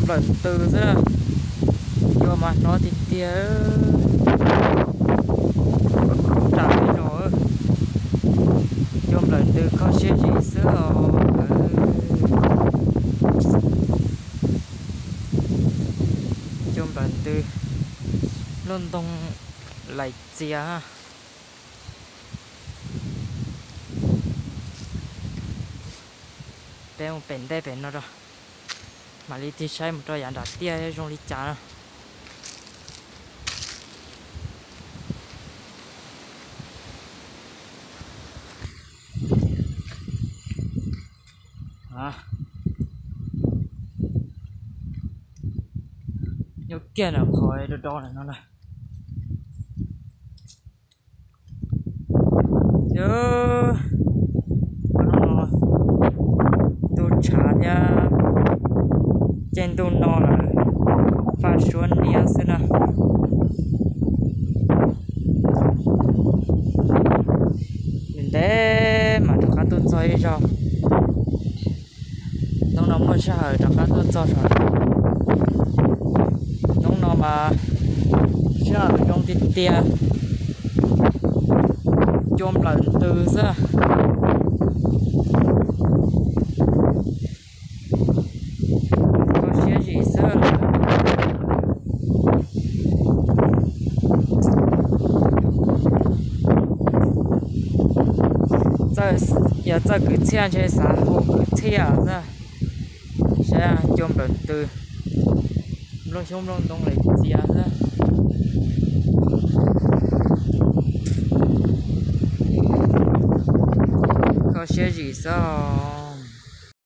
Nplawm ntws xwb, cua mas hnov tiag tiag. Tsam li no, cua nplawm ntws kho siab zim xwb os. Cua nplawm ntws, lub ntoo laim txias. Peb mus pem ntej pem no rau, mam li tig saib mus rau yav nram tiaj zoo li cas na. Nyob kiag ntawm qhov do do no na. Ntuj tshav thiab, caij ntuj no lawm, faj suab niab xwb na. Ntev ntev mas rov qab tuaj txog ib zaug. Hnub no muaj sij hawm rov qab tuaj txog saum no. Hnub no mas sij hawm zoo tiag tiag, cua nplawm ntws xwb. Kho siab zim xwb. Yog txawj kwv txhiaj ntshe xav hu kwv txhiaj xwb. Saib cua nplawm ntws, nplooj xyoob nplooj ntoo laim txias xwb. Kho siab zim xwb os.